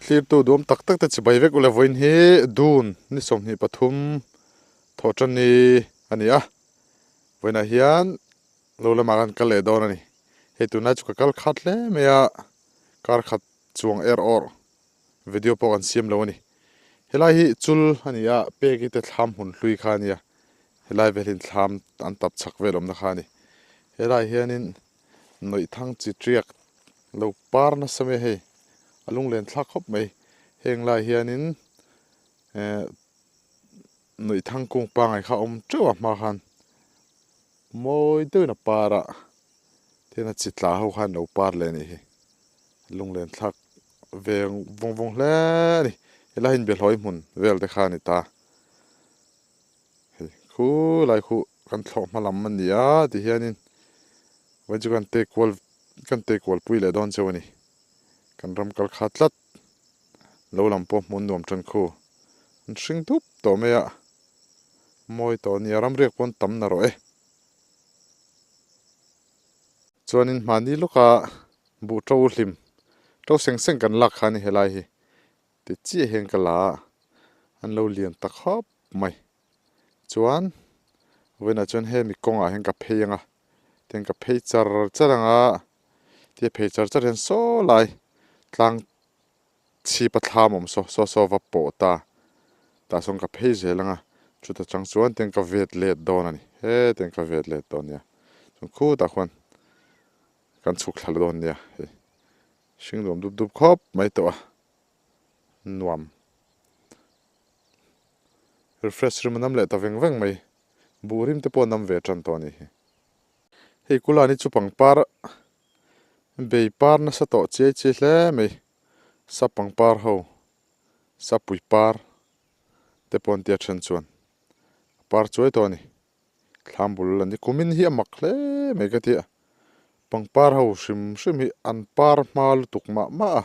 Thlirtu duam tak tak te chibai vek ule vawiin hi dun ni 23 thawh tan ni a ni a vawiinah hian lo lamah khan kal leh dawn a ni hei tunlai chu ka kal khat hle mai a kar khat chuang er awr video pawh kan siam lo a ni helai hi chul a ni a pek hi te thlam hun hlui kha a nia helai velin thlam an tap chhak vel awmna kha a ni helai hianin nawih thang chi tiak lo par nasa mai a hei a lunglen thlak khawp mai heng lai hianin eh nawih thang kung pangai kha a awm teuh a hma khan mawi deuhin a par a tihian a chi tla ho khan lo par leh a nih hi lunglen thlak ve vawng vawng hle a ni helai hi inbiahlawi hmun vel te kha a ni ta hei khulai khuh kan thlawh hma lam a ni a ti hianin vawiin chu kan te kual kan te kual pui leh dawn cheu a ni kan ram kal kha tlat lo lam pawh hmun nuam tan khu an hring dup tawh mai a mawi tawh a ni a ramriak pawn tam na rawh e. Chuanin hmani lawka buh to hlim to seng seng kan lak kha a ni helai hi ti chiah hian ka la a an lo lian ta khawp mai chuan vawiinah chuan hemi kawngah hian ka phei ang a tiang ka phei char char ang a tia phei char char hian saw lai tlang chhip a thlam awm saw saw saw va pawh ta tah sawn ka phei zel ang a chuta chang chuan tiang ka vet let dawn a ni hetiang ka vet let dawn nia chuan khutah khuan kan chhuk thla dawn nia hei hring nuam dup dup khawp mai tawh a nuam refresh rim a nam leh ta veng veng mai buh rim te pawh a nam ve tan tawh a nih hi hei kulani chu pangpar bei par nasa tawh chiai chiai hle mai sap pangpar ho sapui par te pawh an tia then chuan a par chuai tawh a ni thlam bul an ni kumin hi a mak hle mai ka ti a pangpar ho hrim hrim hi an par hma lutuk mah mah a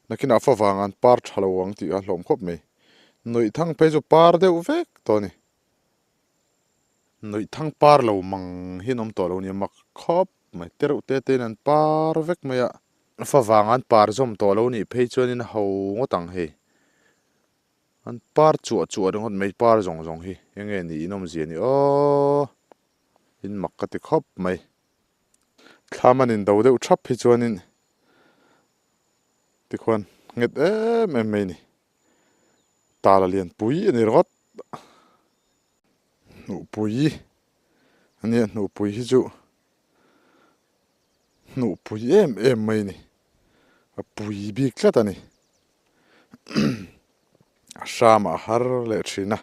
nakinah fa vang an par tha lo ang tih a hlawm khawp mai nuih thang phei chu par deuh vek tawh a ni nuih thang par lo mang hi an awm tawh lo a ni a mak khawp mai te reuh te te in an par vek mai a. Favang an par zawm tawh lo nih phei chuanin a ho ngawt ang hei. An par chuah chuah ringawt mai par zawng zawng hi eng nge niin awmzia ni aw in mak ka ti khawp mai. Thlam an indo deuh thap hi chuanin tikhuan nghet em em mai ni. Tala lian pui a ni ringawt. Hnuhpui a nia hnuhpui hi chu hnuhpui em em mai a ni a pui bik tlat a ni a hram a har leh thin a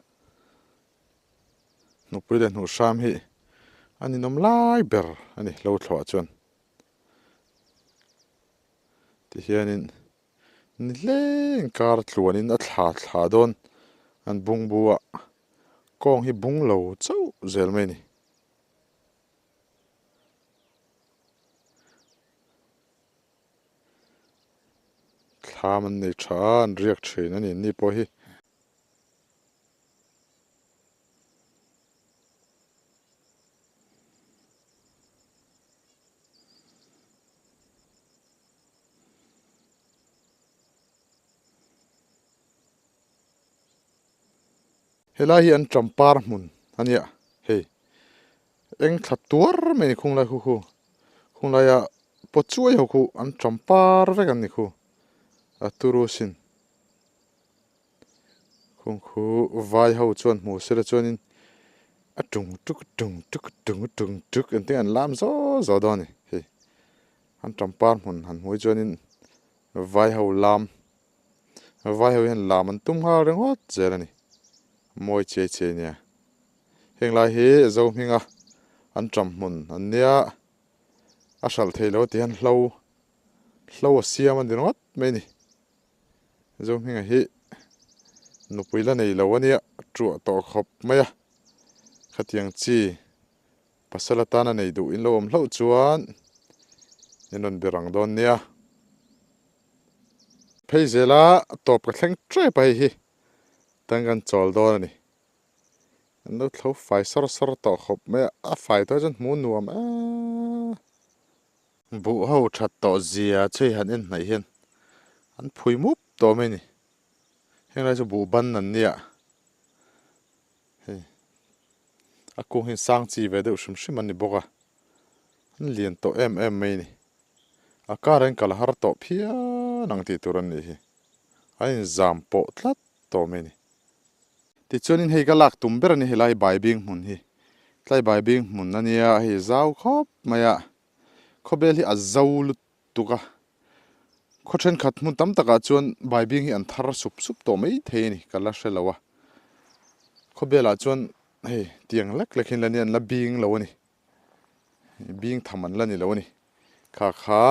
hnuhpui leh hnuh hram hi a ninawm lai ber a ni lo thlawh ah chuan tihianin Ni hleng kar tluanin a thla thla dawn an bungbu a, kawng hi bung lo chauh zel mai a ni. Thlam an nei tha a, an riak thin a ni ni pawh hi. Helai hi an ṭampar hmun a nia hei eng thla tuar mai a ni khunglai khu khu khunglaia pawt chuai ho khu an ṭampar vek an ni khu a turu sin khung khu vai ho chuan hmu sela chuanin a tung tuk tung tuk tung tung tuk engtin an lam zaw zaw dawn a ni hei. An ṭampar hmun han hmuh hi chuanin vai ho lam vai ho hian lam an tum nghal ringawt zel a ni mawi chiai chiai nia heng lai hi zo hminga an ṭam hmun an nia a hralh thei lo tih hian hlo hlo a siam a ni ringawt mai a ni zo hminga hi nupui la nei lo a nia ṭuah tawh khawp mai a khatiang chi. Pasal atana nei duh in lo awm hlauh chuan in rawn be rang dawn nia. Phei zela tawp ka thleng tep a hei hi tan kan chawl dawn a ni. An lo thlo fai sawr sawr tawh khawp mai a, a fai tawh chuan hmuh nuam eee. Buh ho that tawh zia chei han en hnaih hian an phui mup tawh mai a ni. Heng lai chu buh ban an nia. Hei a kung hi sang chi ve deuh hrim hrim an ni bawk a an lian tawh em em mai a ni a kar ah hian kal har tawh phian ang tih tur an nih hi a inzam pawh tlat tawh mai a ni tichuanin hei ka lak tum ber a ni helai baibing hmun hi tlai baibing hmun a nia hei zau khawp mai a khawbel hi a zo lut tuk a, khaw thenkhat hmun tam takah chuan baibing hi an thar sup sup tawh mai thei a ni, ka la hre lo a, khawbelah chuan hei tiang lek lek hi an la nia an la bing lo a ni, bing tham an la ni lo a ni, kha kha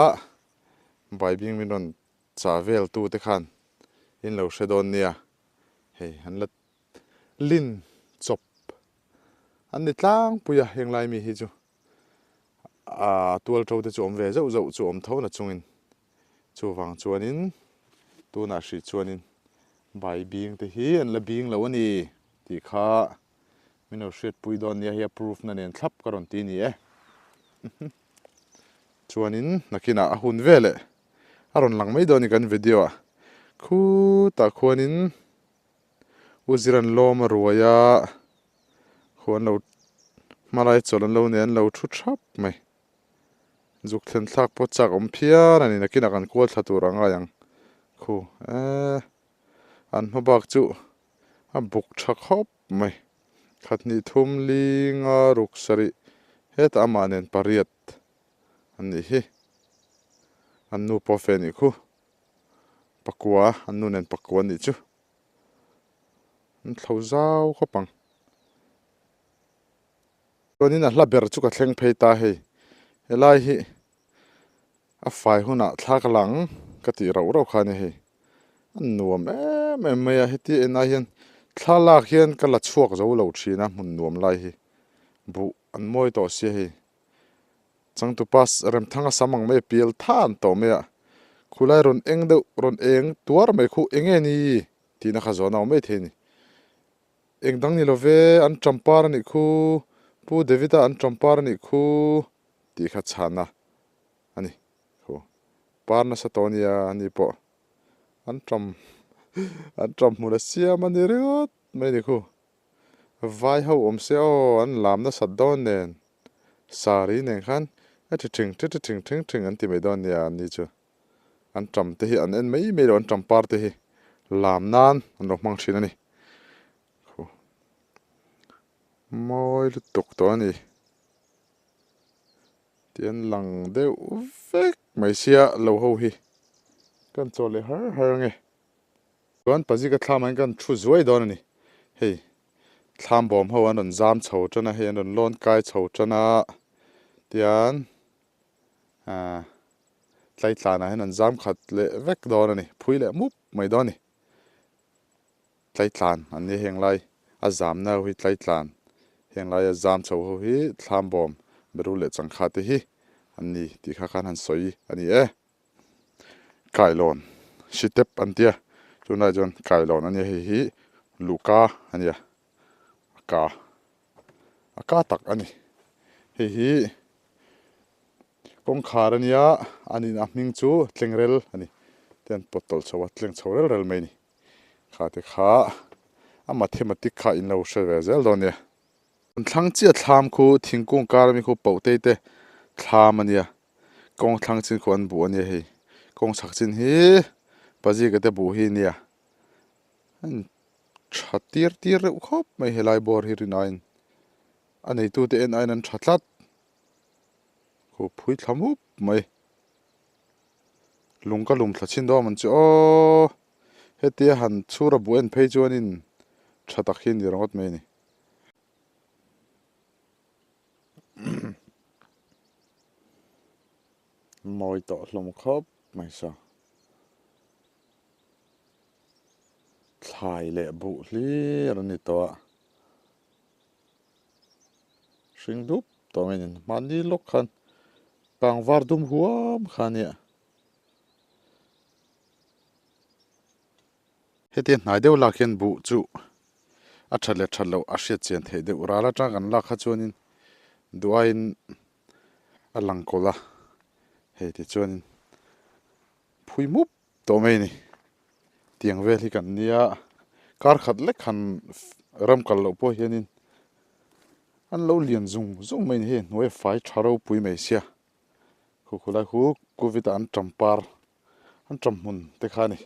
baibing min rawn chah vel tu te khan in lo hre dawn nia, hei an la lin chawp an ni tlangpui a heng lai mi hi chu. A tual to te chu awm ve zauh zauh chu awm tho na chungin chuvang chuanin tunah hrih chuanin bai bing te hi an la bing lo a ni tih kha min lo hriatpui dawn nia hei a proof na nen thlap ka rawn ti ni e chuanin nakinah a hun veleh a rawn lang mai dawn a ni kan video ah khutah khuanin U Ziran lawm a ruai a. Khu an lo hmalai chawlh an lo nei an lo thu thap mai. Zuk thlen thlak pawh chak awm phian a ni nakinah kan kual thla tur a ngai ang khu eee an hma bak chu a buk tha khawp mai. Khat hnih thum linga ruk sarih hetah amah nen pariat an nih hi an nu pawh fe nih khu pakua an nu nen pakua an nih chu. An thlo zau khawp ang. Chuanin a hla ber chu ka thleng phei ta hei. Helai hi a fai hunah thla ka la ang ka tih rauh rauh kha a ni hei. A nuam em em mai a, heti enah hian thla lak hian ka la chhuak zo lo thin a hmun nuam lai hi. Buh an mawi tawh sia hei. Changtupa Remthanga sam ang mai a pial than tawh mai a. Khulai rawn eng deuh rawn eng tuar mai khu eng nge ni? Tihna kha zawn a awm mai thei a ni. Eng dang ni lo ve, an ṭampar a nih khu, Pu David-a an ṭampar a nih khu tih kha chhanna a ni khu. Par nasa tawh ania ani pawh an ṭam an ṭam hmun a siam a ni ringawt mai ni khu. Vai ho awm se aw an lam nasat dawn nen saree nen khan a thi ṭhing ṭhi ṭhi ṭhing ṭhing ṭhing an ti mai dawn nia ani chu. An ṭam te hi an en mai mai lo an ṭam par te hi lam nan an lo hmang ṭhin a ni. Khu mawi lutuk tawh a ni. Tih an lang deuh vek mai sia lo ho hi kan chaw leh har har ange. Chuan pazika thlam ah hian kan thu zuai dawn a ni. Hei thlam bawm ho an rawn zam chho tan a, hei an rawn lawn kai chho tan a tian ah tlaitlan ah hian an zam khat leh vek dawn a ni, phui leh mup mai dawn a ni. Tlaitlan an nia heng lai a zamna ho hi tlaitlan heng laia zam chho ho hi thlam bawm berul leh changkha te hi an ni tih kha khan han sawi a ni e. Kailawn sitep an tia tunlai chuan kailawn a nia hei hi luhka a nia a ka a ka tak a ni hei hi kawngkhar a nia a nin a hming chu tlengrel a ni tian pawt tawlh chho a tleng chho rel rel mai a ni. Kha te kha a mathematic kha in lo hre ve zel dawn nia. An thlang chiah thlam khu thingkung kar ami khu pautei te thlam a nia. Kawng thlang chin khu an buh a nia hei. Kawng chhak chin hi pazika te buh hi nia. An tha tir tir reuh khawp mai helai bawr hi rin aiin a neitu te en aiin an tha tlat. Khu phui thla mup mai. Lung ka lum thla chhin dawn ang chu aw. Hetia han chhur a buh en phei chuanin tha tak hi a ni ringawt mai a ni. Mawi tawh hlawm khawp mai sa. Thlai leh buh hlir a ni tawh a. Hring dup tawh mai a ni. Mahni lawk khan kangvar dum huam kha a nia. Hetia hnai deuh lak hian buh chu a that leh that loh a hriat chian theih deuh ral atang kan lak kha chuanin duh aiin a lang kawlh a, hei tichuanin phui mup tawh mai a ni. Tiang vel hi kan nia kar khat lek han ram kal loh pawh hianin an lo lian zung zung mai a ni hei hnuai a fai tha ropui mai sia. Khu khu lai khu covid ah an ṭam par an ṭam hmun te kha a ni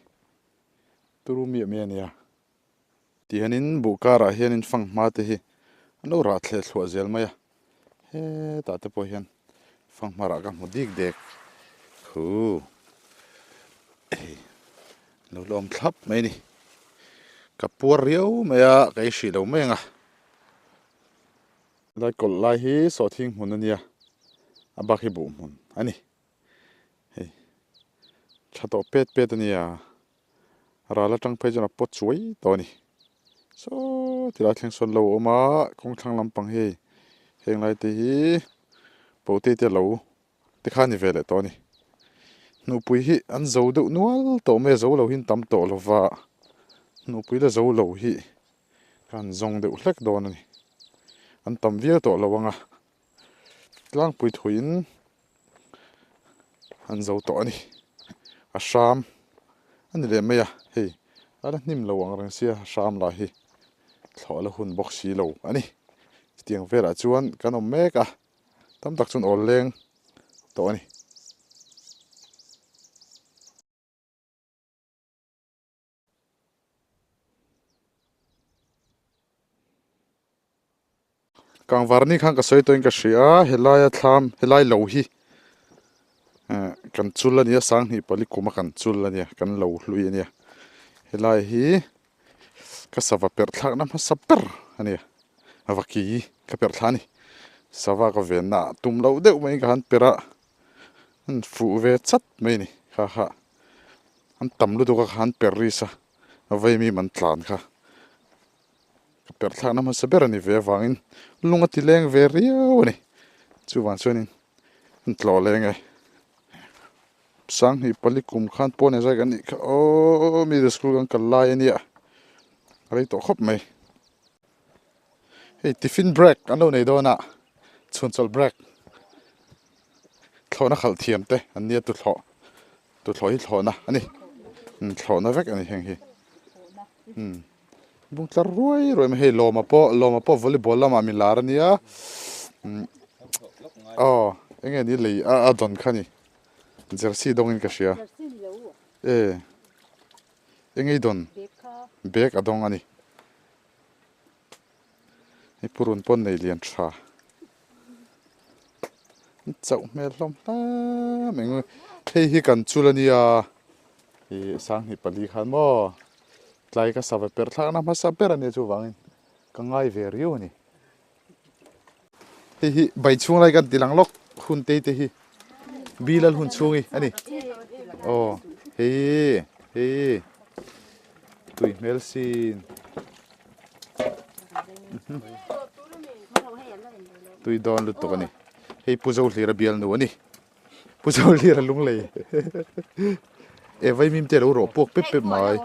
turu miah miah a nia. Tihianin buh karah hianin fanghma te hi an lo rah thleh thluah zel mai a, hetah te pawh hian fanghma rah ka hmu dik dek khu hei lo la awm thlap mai a ni. Ka puar riau mai a ka ei hrih lo mai ang a. Helai kawlh lai hi sawhthing hmun a nia, a bak hi buh hmun a ni. Hei tha tawh pet pet a nia, ral atang phei chuan a pawt chuai tawh a ni. Saw tilai thleng sawn lo a awm a, kawng thlang lampang hi hei heng lai te hi pote te lo te kha a ni ve leh tawh a ni. Hnuhpui hi an zo deuh nual tawh mai a, zo lo hi an tam tawh lo va, hnuhpui la zo lo hi. Ka han zawng deuh hlek dawn a ni. An tam viau tawh lo ang a, tlangpui thuiin an zo tawh a ni. A hram a ni leh mai a, hei a la hnim lo ang reng sia a hram lah hi thlawh la hun bawk si lo a ni. Chutiang velah chuan kan awm mek a, tam tak chuan awl leng tawh a ni. Kangvarni khan ka sawi tawhin ka hria a, helaia thlam helai lo hi eh kan chul a nia sanghnih pali kuma kan chul a nia kan lo hlui a nia helai hi ka sava perh thlakna hmasa ber a nia vaki ka perh thla a ni sava ka venna ah tum loh deuh mai ka han perh a an fuh ve chat mai a ni kha kha. An tam lutuk a khan per ris a, a vei mi man tlan kha ka per thlakna hmasa ber a ni ve avangin lung a ti leng ve riau a ni. Chuvang chuanin an tlawh leng e. Sanghnih pali kum khan pawn e zai kan nih kha aw middle school kan kal lai a nia a rei tawh khawp mai. Hei tiffin break an lo nei dawn a, chhun chawlh break thlawhna khalh thiam te an nia tuthlawh. Tuthlawh hi thlawhna a ni. Thlawhna vek a ni heng hi. Bung tlar ruai ruai mai hei Lawma pawh Lawma pawh volleyball lamah mi lar a nia. Aw eng nge ni lei a dawn kha ni. Jersey dawngin ka hria. E eng nge i dawn? Bag a dawng a ni. Hei purun pawn nei lian tha chauh hmel hlawm hle mai nge hei hi kan chul a nia ih sanghnih pali khan maw tlai ka sava perh thlakna hmasa ber a nia chuvangin ka ngai ve riau a ni. Hei hi bai chhung lai kan ti lang lawk hun tei te hi Bilal hun chhung hi a ni. Aw hei hei tui hmel sin tui dawn lutuk a ni. Hei Pu Zohlira bialnu a ni. Pu Zohlira lunglei e vaimim te a lo rawh puak pep pep mai.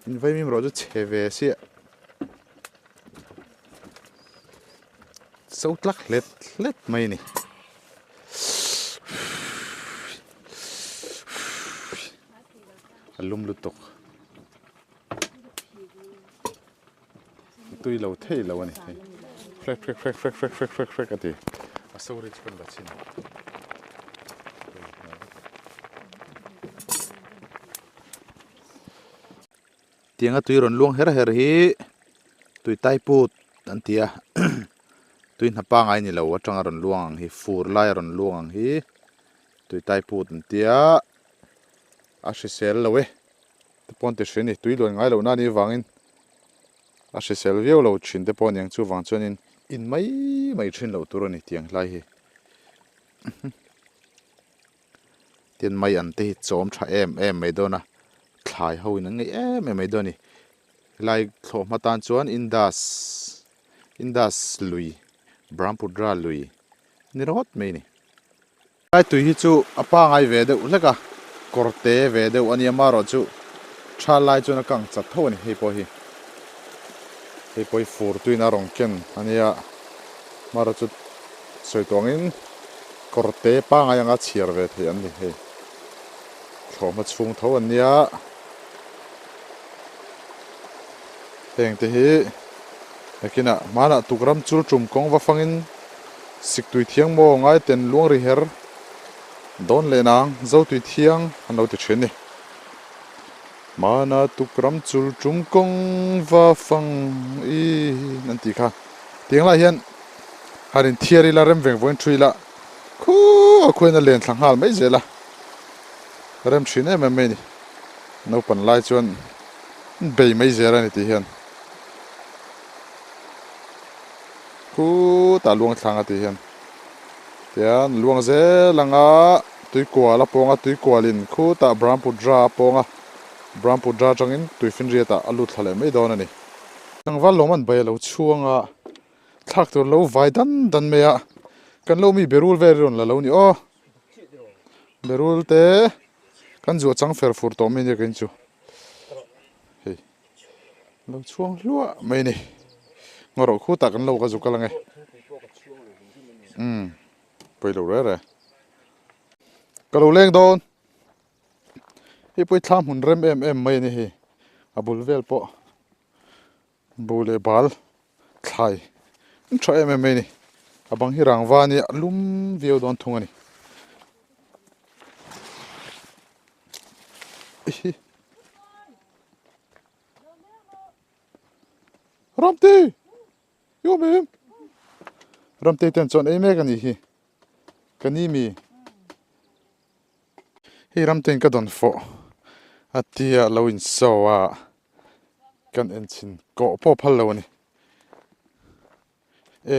In vaimim rawh chu chhe ve sia so tlak hlet hlet mai a ni. A lum lutuk tui lo thei lo a ni hei hrek hrek hrek hrek hrek hrek hrek hrek a ti a sorry chu kan la chhin. Tianga tui rawn luang her her hi tui tai put an ti a tui hna pangai ni lo atanga rawn luang ang hi fur lai a rawn luang ang hi tui tai put an ti a a hrisel lo e te pawh an ti hre a ni tui luan ngai loh na anih avangin a hrisel viau lo thin te pawh a niang chuvang chuanin in mai mai thin loh tur a ni tiang hlai hi. Tin mai an te hi chawm tha em em mai dawn a, thlai ho in an ngaih em em mai dawn a ni. Helai thlawh hma tan chuan Indus Indus lui Brahmaputra lui ni rawt mai a ni. Helai tui hi chu a pangai ve deuh hlek a, kawr te ve deuh a nia marawh chu tha lai chuan a kang chat tho a ni hei pawh hi. Hei pawh hi fur tuin a rawn ken a nia marawh chu sawi tawh angin kawr te pangai anga chhiar ve theih an ni hei thlawhhma chhung tho an nia heng te hi nakinah hmanah tukram chul tum kawng va fangin siktui thiang maw ngai ten luang ri her dawn leh nang zotui thiang an lo ti thin a ni. Hmana tukram chul tum kawng va fang i an tih kha tiang lai hian han in thiar ila rem veng vawiin thu ila khuh a khuain a len thla nghal mai zel a rem thin em em mai a ni naupang lai chuan an bei mai zel a ni tih hian khutah luang thlang a tih hian tian luang zel anga tuikual a pawng a tuikualin khutah Brahmaputra a pawng a Brahmaputra atangin tuifinriat ah a lut thla leh mai dawn a ni. Tlangval lawm an bai a lo chhuang a, thlak tur lo vai dan dan mai a, kan lo mi berul vel hi rawn la lo ni aw. Berul te kan zuah chang fer fur tawh mai nia kei chu. Hei lo chhuang hluah mai a ni. Ngaw rawh khutah kan lo ka zuk a lang e. Umm pawi lo reh reh. Ka lo leng dawn. Hei pawh hi thla hmun rem em em mai a ni hei a bul vel pawh bu leh bal thlai an tha em em mai a ni a bang hi rangva a nia a lum viau dawn thung a ni Ramte i awm em Ramte ten chuan ei mek a nih hi ka ni mi. Hei ramtein ka dawn fawh a tia lo in show a kan en chhin kawh pawh phal lo a ni e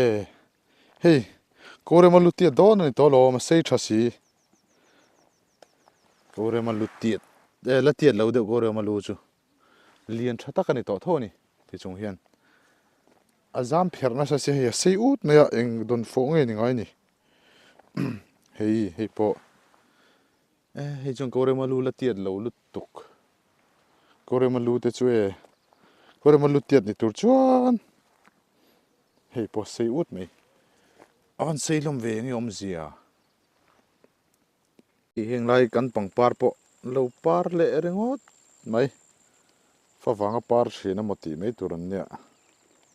hei Korema lu tiat dawn a ni tawh lo a sei tha si Korema lu tiat e la tiat lo deuh Korema lu chu lian tha tak a ni tawh tho a ni ti chung hian a zam pherh nasa si hei a sei ut mai a eng dawn fawh nge ni ngai ni. Hei hei pawh e hei chuan Korema lu la tiat lo lutuk Korema lu te chu e Korema lu tiat ni tur chuan hei pawh sei ut mai a van sei hlawm ve eng nge awmzia. Heng lai kan pangpar pawh lo par leh ringawt mai. Favanga par thin emaw tih mai tur an nia.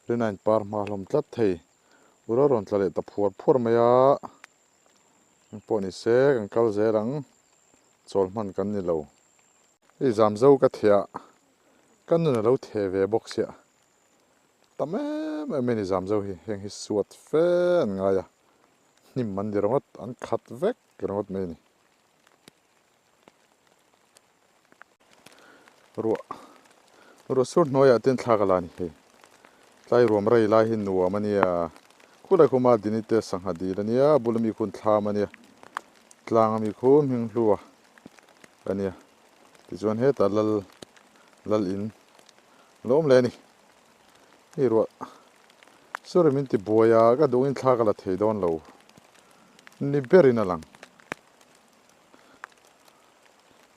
Rinain par hma hlawm tlat thei. Ura rawn tla leh ta phuar phuar mai a. Engpawh ni se kan kal zel ang. Chawl hman kan ni lo. Hei zamzo ka theh a, ka nun a lo theh ve bawk sia. Tam em em mai ni zamzo hi, heng hi suat fe an ngai a, hnim an ni ringawt, an khat vek ringawt mai a ni. Ruah ruah sur hnuaiah te thlak a la ni hei tlai ruam rei lai hi nuam a nia khulai khuma dini te sangha dil a nia a bula mi khun thlam a nia tlang a mi khu hming hlua a nia tichuan hetah lal lal in lo awm leh a ni hei ruah sorry min ti buai a ka duhngin thla ka la thei dawn lo ni berin a lang.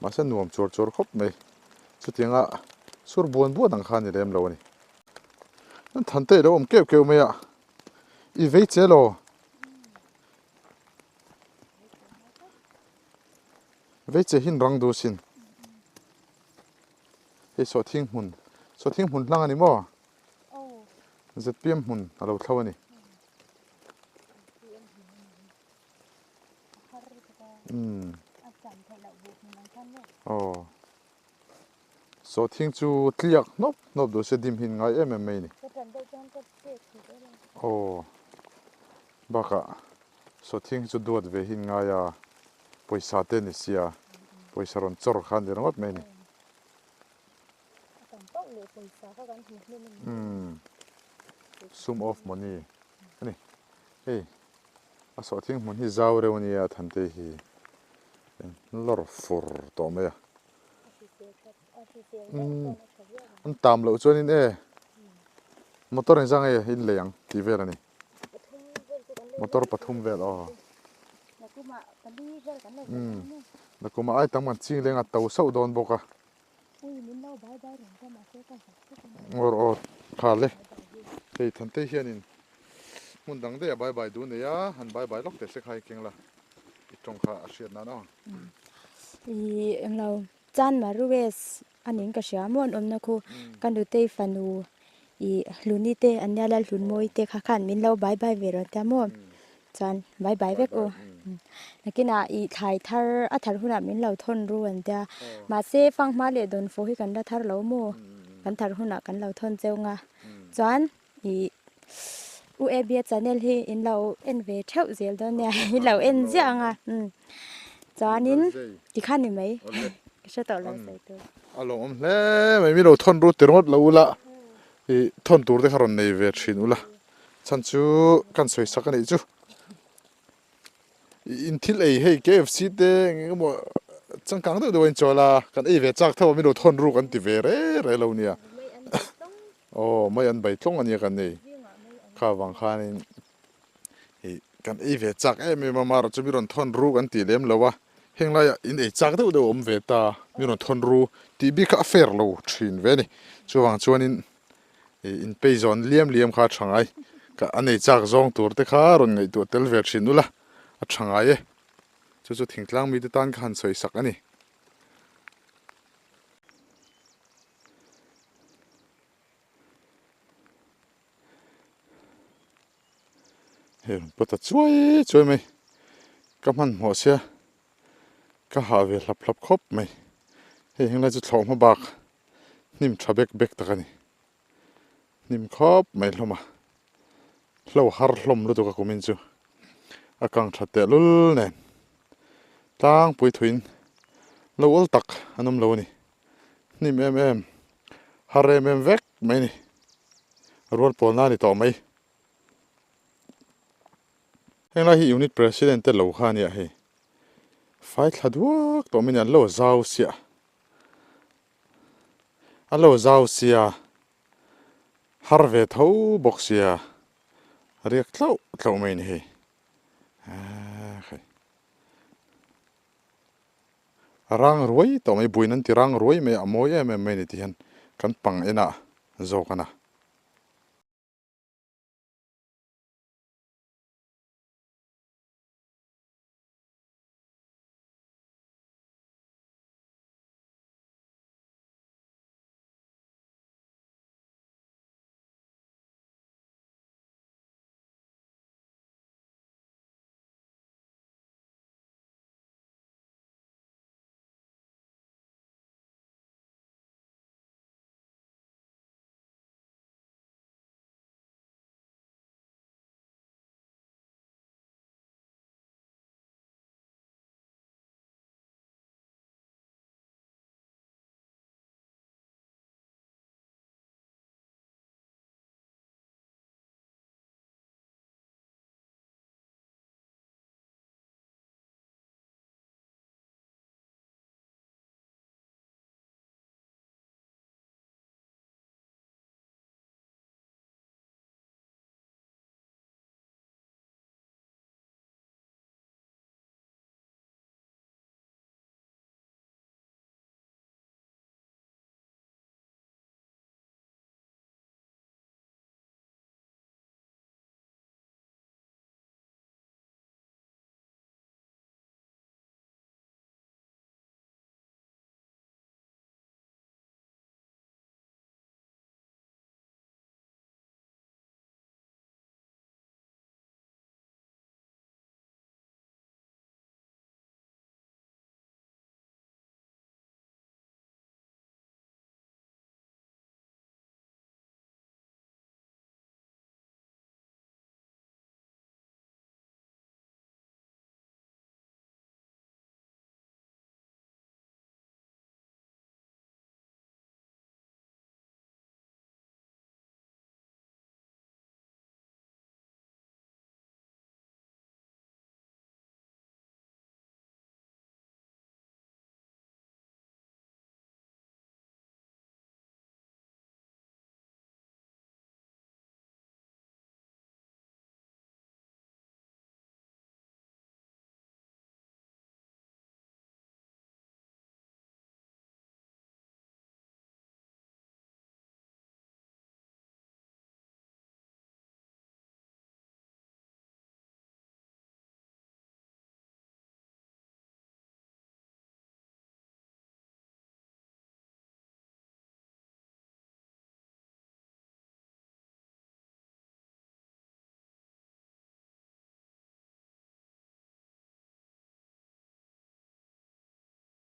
Mahse nuam chuar chuar khawp mai. Chutianga sur buan buan ang kha a ni lem lo a ni. An than te ilo awm keuh keuh mai a, i vei che law. Vei che hin rang duh sin. Hei sawhthing hmun, sawhthing hmun hlang a ni maw? ZPM hmun a lo thlo a ni. Aw sawhthing chu tliak hnawp hnawp duh se dim hin ngai em em mai a ni. Aw bakah sawhthing hi chu duat ve hin ngai a pawisa te ni sia pawisa rawn chawr kha a ni ringawt mai a ni. Umm sum of money a ni hei. A sawhthing hmun hi zau reuh a nia Thante hi lawr fur tawh mai a. Umm an tam loh chuanin e motor engzah nge in lei ang tih vel a ni. Motor pathum vel aw. Umm nakumah ai tam kan ching leng a to sauh dawn bawk a. Awr awr tha le hei Thante hianin hmun dang daih a bye bye duh nei a han bye bye lawk teh se kha i keng la i tawng kha a hriat nan aw. Ih englo Chanmar West a ning ka hria maw an awmna khu ka nutei fanu ih Hluni te an nia Lalhlunmawi te kha khan min lo bye bye ve rawn tia maw. Chuan bai bai vek u. Nakinah ih thlai thar a thar hunah min lo thawn ru an tia. Mahse fanghma leh dawnfawh hi kan la thar lo maw? Kan thar hunah kan lo thawn cheu nga. Chuan ih U Abby-a channel hi in lo en ve theuh zel dawn nia. In lo en ziah ang a. Chuanin tikhan ni mai. Ka hre tawh lo sawi tur. A lawmawm hle mai. Mi lo thawn ru ti ringawt lo ula. Ih thawn tur te kha rawn nei ve thin ula. Chhan chu kan sawi sak a nih chu. In thil ei hei KFC te eng eng emaw changkang deuh deuh a inchawl a, kan ei ve chak tho a, min lo thawn ruk an ti ve re re lo nia. Aw mai an bai tlawng a nia kan ei. Kha vang khanin ih kan ei ve chak em em a, amaherawh chu mi rawn thawn ruk an ti lem lo a, heng laiah in ei chak deuh deuh a awm ve ta, mi rawn thawn ru tih bik kha a fair lo thin ve a ni. Chuvang chuanin Ih inpei zawn liam liam kha a tha ngai. Ka a nei chak zawng tur te kha rawn ngaihtuah tel ve thin ula a tha ngai e. Chu chu thingtlang mite tan kha han sawi sak a ni. Hei rawn pawt a chuai chuai mai. Ka hmanhmawh sia ka hah ve hlap hlap khawp mai. Hei henglai chu thlawh hma bak. Hnim tha bek bek tak a ni. Hnim khawp mai hlawm a. Hlo har hlawm lutuk a kumin chu a kang tha tehlul nen tlangpui thuin lo awl tak an awm lo a ni. Hnim em em har em em vek mai a ni. Rual pawlna a ni tawh mai. Heng lai hi unit president te lo kha a nia hei. Fai thla duak tawh mai a ni an lo zau siah. A lo zau sia, har ve tho bawk sia, a riak tlauh tlauh mai a ni hei. Eekhai. A rang ruai tawh mai, buin an ti rang ruai mai a, a mawi em em mai a ni ti hian kan pang enah zawk a na.